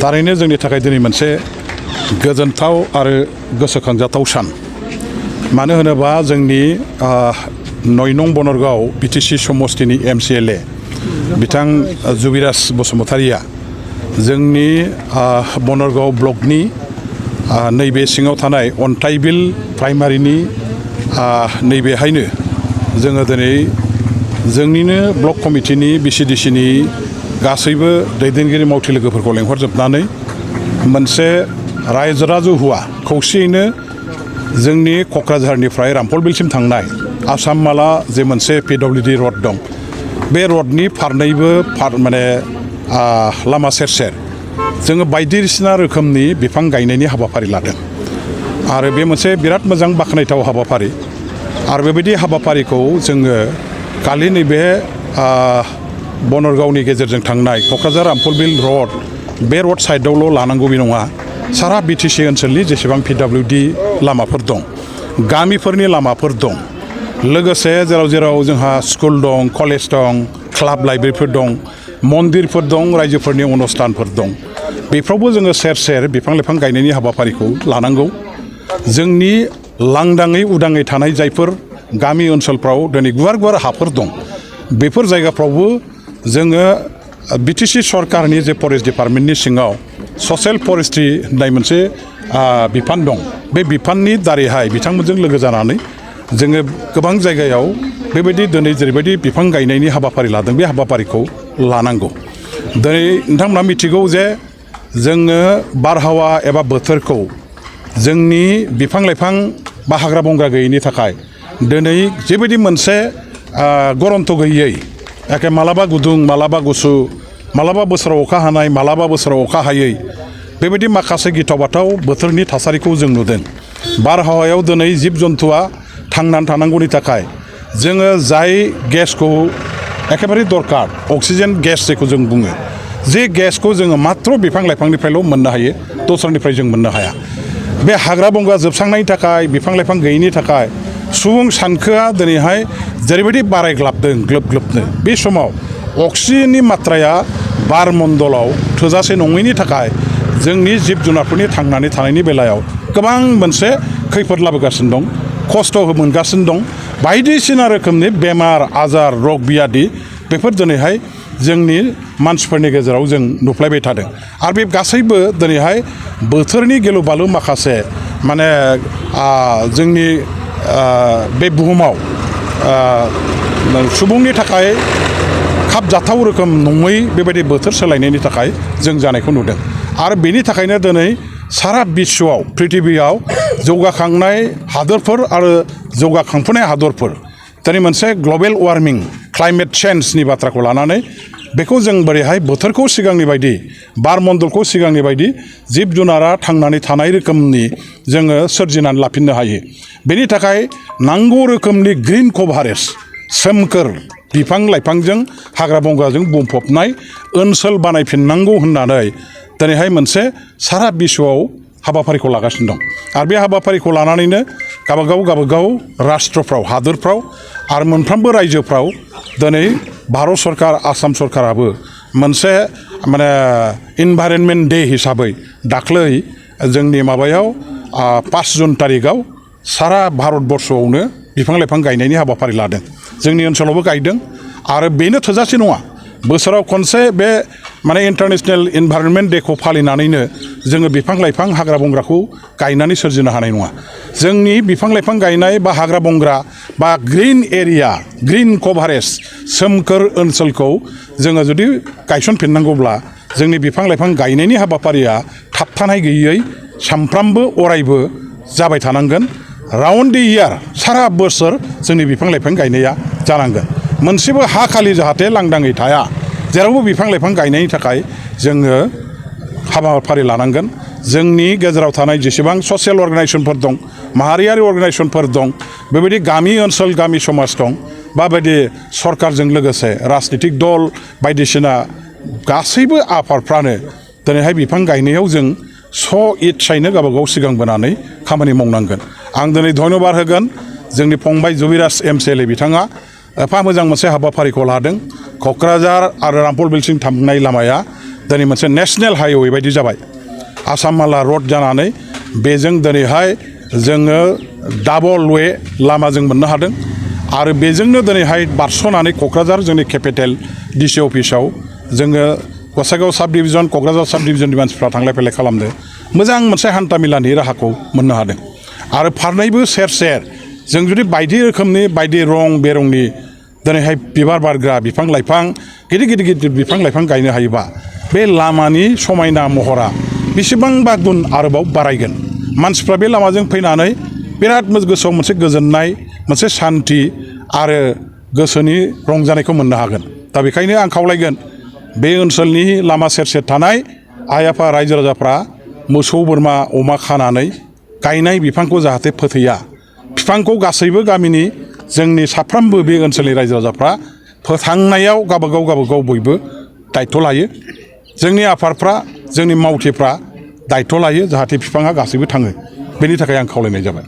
थारैनो जोंनि थाखाय दिनै मोनसे गोजोनथाव आरो गोसोखांजाथाव सान मानो होनोबा जोंनि 9 नं बनरगाव बिटिसि समस्तिनि MCLA बिथां जुबिराज बसुमतारिया जोंनि बनरगाव ब्लकनि नैबे सिङाव थानाय अन्थाइबिल प्राइमारिनि नैबेहायनो जोङो दिनै जोंनिनो ब्लक कमिटिनि BCDCनि गासैबो दैदेनगिरि मावथि लोगोफोरखौ लेंहरजोबनानै मोनसे रायजो राजुहुआ खौसेयैनो जोंनि क'क्राझारनिफ्राय रामफलबिलसिम थांनाय आसाम माला जे मोनसे PWD रड दं बे रडनि फारनैबो लामा सेर सेर जोङो बायदिसिना रोखोमनि बिफां गायनायनि हाबाफारि लादों आरो बे मोनसे बिराद मोजां बाख्नायथाव हाबाफारि आरो बेबायदि हाबाफारिखौ जोङो खालि नैबे बनरगावनि गेजेरजों थांनाय क'क्राझार रामफलबिल रड बे रड साइडआवल' लानांगौ बे नङा सारा BTC ओनसोलनि जेसेबां PWD लामाफोर दं गामिफोरनि लामाफोर दं लोगोसे जेराव जेराव जोंहा स्कुल दं कलेज दं क्लाब लाइब्रेरिफोर दं मन्दिरफोर दं रायजोफोरनि अनुस्थानफोर दं बेफ्रावबो जोङो सेर सेर बिफां लाइफां गायनायनि हाबाफारिखौ लानांगौ जोंनि लांदाङै उदाङै थानाय जायफोर गामि ओनसोलफ्राव दिनै गुवार गुवार हाफोर दं बेफोर जायगाफ्रावबो जोङो BTC सरकारनि जे फरेस्ट डिपार्टमेन्टनि सिङाव ससियेल फरेस्ट्रि होननाय मोनसे बिफान दं बे बिफाननि दारैहाय बिथांमोनजों लोगो जानानै जोङो गोबां जायगायाव बेबायदि दिनै जेरैबायदि बिफां गायनायनि हाबाफारि लादों बे हाबाफारिखौ लानांगौ दिनै नोंथांमोनहा मिथिगौ जे जोङो बारहावा एबा बोथोरखौ जोंनि बिफां लाइफां बा हाग्रा बंग्रा गैयैनि थाखाय दिनै जेबायदि मोनसे गरन्थ गैयै एखे मालाबा गुदुं मालाबा गुसु मालाबा बोसोराव अखा हानाय मालाबा बोसोराव अखा हायै बेबायदि माखासे गिथाव बाथाव बोथोरनि थासारिखौ जों नुदों बारहावायाव दिनै जिब जन्थुआ थांनानै थानांगौनि थाखाय जोङो जाय गेसखौ एखेबारे दरकार अक्सिजेन गेस जायखौ जों बुङो जे गेसखौ जोङो मात्र बिफां लाइफांनिफ्रायल' मोननो हायो दस्रानिफ्राय जों मोननो हाया बे हाग्रा बंग्रा जोबस्रांनायनि थाखाय बिफां लाइफां गैयैनि थाखाय सुबुं सानखोआ दिनैहाय जेरैबायदि बारायग्लाबदों ग्लोब ग्लोबनो बे समाव अक्सिजेननि मात्राया बार मण्डलाव थोजासे नङैनि थाखाय जोंनि जिब जुनारफोरनि थांनानै थानायनि बेलायाव गोबां मोनसे खैफोद लाबोगासिनो दं खस्थ' मोनगासिनो दं बायदिसिना रोखोमनि बेमार आजार रग बियादि बेफोर दिनैहाय जोंनि मानसिफोरनि गेजेराव जों नुफ्लायबाय थादों आरो बे गासैबो दिनैहाय बोथोरनि गिलु बालु माखासे जोंनि बे बुहुमाव सुबुंनि थाखाय खाबजाथाव रोखोम नङै बेबायदि बोथोर सोलायनायनि थाखाय जों जानायखौ नुदों आरो बेनि थाखायनो दिनै सारा बिश्वआव प्रिथिबियाव जौगाखांनाय हादरफोर आरो जौगाखांफुनाय हादरफोर दिनै मोनसे ग्लबेल वार्मिं क्लाइमेट चेन्जनि बाथ्राखौ लानानै बेखौ जों बोरैहाय बोथोरखौ सिगांनि बायदि बार मण्डलखौ सिगांनि बायदि जिब जुनारा थांनानै थानाय रोखोमनि जोङो सोरजिनानै लाफिननो हायो बेनि थाखाय नांगौ रोखोमनि ग्रिन कभारेज सोमखोर बिफां लाइफांजों हाग्रा बंग्राजों बुंफबनाय ओनसोल बानायफिननांगौ होननानै दिनैहाय मोनसे सारा बिश्वआव हाबाफारिखौ लागासिनो दं आरो बे हाबाफारिखौ लानानैनो गाबागाव राष्ट्रफ्राव हादोरफ्राव आरो मोनफ्रोमबो रायजोफ्राव दिनै भारत सरकार आसाम सरकाराबो मोनसे इनभाइरनमेन्ट डे हिसाबै दाख्लै जोंनि माबायाव 5 जुन तारिखआव सारा भारतबर्षआवनो बिफां लाइफां गायनायनि हाबाफारि लादों जोंनि ओनसोलावबो गायदों आरो बेनो थोजासे नङा बोसोराव खनसे बे इन्टारनेशनेल इनभाइरनमेन्ट डेखौ फालिनानैनो जोङो बिफां लाइफां हाग्रा बंग्राखौ गायनानै सोरजिनो हानाय नङा जोंनि बिफां लाइफां गायनाय बा हाग्रा बंग्रा बा ग्रिन एरिया ग्रिन कभारेज सोमखोर ओनसोलखौ जोङो जुदि गायसनफिननांगौब्ला जोंनि बिफां लाइफां गायनायनि हाबाफारिया थाबथानाय गैयै सामफ्रामबो अरायबो जाबाय थानांगोन राउन्ड द इयार सारा बोसोर जोंनि बिफां लाइफां गायनाया जानांगोन मोनसेबो हा खालि जाहाथे लांदाङै थाया जेरावबो बिफां लाइफां गायनायनि थाखाय जोङो हाबाफारि लानांगोन जोंनि गेजेराव थानाय जेसेबां ससियेल अर्गानाइजेसनफोर दं माहारियारि अर्गानाइजेसनफोर दं बेबायदि गामि ओनसोल गामि समाज दं बाबायदि सरकारजों लोगोसे राजनितिक दल बायदिसिना गासैबो आफादफ्रानो दिनैहाय बिफां गायनायाव जों इच्छायैनो गावबागाव सिगांबोनानै खामानि मावनांगोन आं दिनै धन्यबाद होगोन जोंनि फंबाय जुबिराज MCLA बिथाङा एफा मोजां मोनसे हाबाफारिखौ लादों क'क्राझार आरो रामफलबिलसिम थांनाय लामाया दिनै मोनसे नेशनेल हाइवे बायदि जाबाय आसाम माला रड जानानै बेजों दिनैहाय जोङो डाबल वे लामा जों मोननो हादों आरो बेजोंनो दिनैहाय बारस'नानै क'क्राझार जोंनि केपिटेल डिसि अफिसाव जोङो गसाइगाव साब डिभिजन क'क्राझार साब डिभिजननि मानसिफ्रा थांलाय फैलाय खालामदों मोजां मोनसे हान्था मेलानि राहाखौ मोननो हादों आरो फारनैबो सेर सेर जों जुदि बायदि रोखोमनि बायदि रं बेरंनि दिनैहाय बिबार बारग्रा बिफां लाइफां गिदिर बिफां लाइफां गायनो हायोबा बे लामानि समायना महरा बेसेबांबा गुन आरोबाव बारायगोन मानसिफ्रा बे लामाजों फैनानै बिराद गोसोआव मोनसे गोजोननाय मोनसे सान्थि आरो गोसोनि रंजानायखौ मोननो हागोन दा बेखायनो आं खावलायगोन बे ओनसोलनि लामा सेर सेर थानाय आइ आफा रायजो राजाफ्रा मोसौ बोरमा अमा खानानै गायनाय बिफांखौ जाहाथे फोथैया बिफांखौ गासैबो गामिनि जोंनि साफ्रोमबो बे ओनसोलनि रायजो राजाफ्रा फोथांनायाव गावबागाव बयबो दायथ' लायो जोंनि आफादफ्रा जोंनि मावथिफ्रा दायथ' लायो जाहाथे बिफाङा गासैबो थाङो बेनि थाखाय आं खावलायनाय जाबाय